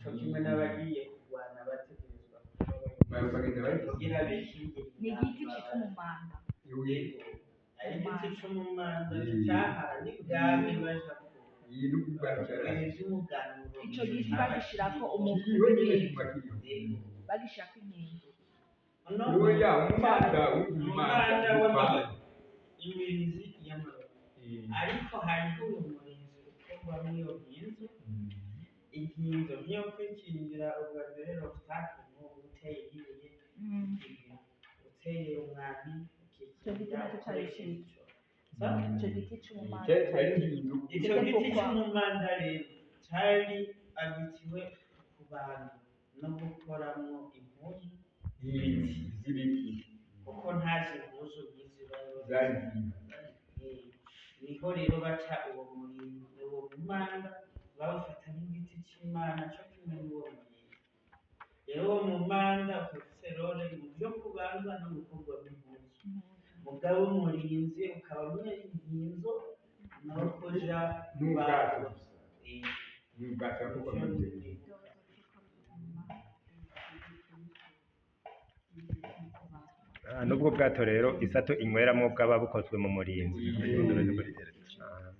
Co kimwe n'abagiye kurwana bategerezwa Bagenda bayifise. kugira bikingire. Ni igiti citwa umumanda. Iwe. Ari igiti c'umumanda kitahara n'ibwami baja Iyi n'ubwato ku bihe vy'umuganuro. Ico giti bagishirako kiriho nyine, umuvuzi. kiguma kiriho. Bagishirako inkingi. Oya, umumanda. Umumanda Umumanda. W'amababi, imirinzi y'amababi, ariko hariho umurinzi ukorwamwo iyo nkinzo. Inkinzo nk'iyo kwikingira ubwa mbere, l'obstacle, nk'ubu uteye nk'ibuye, uteye umwambi, Ico giti ukikingira naco cari ukoresheje ciza. ico. Ico giti c'umumanda. Cyari inkinzo. Ico giti c'umumanda rero cari abitiwe ku bantu no gukoramwo impuzu Z'ibiti. kuko ntazi impuzu nk'izi bari Zari bafise. nziza. Niho rero baca uwo murinzi, uwo mumanda bawufata nk'igiti c'Imana co kimwe n'uwo murinzi. Rero uwo mumanda ukaba ufise rôle mu vyo kubandwa no gukorwamwo impuzu, mugabo umurinzi ukaba inkinzo no kuja N'ubwato kubandwa. gusa. N'ubwato bukorwa mu ibyo bintu. Ah, n'ubwo bwato rero isato inyweramwo bwaba bukozwe mu murinzi. Ah.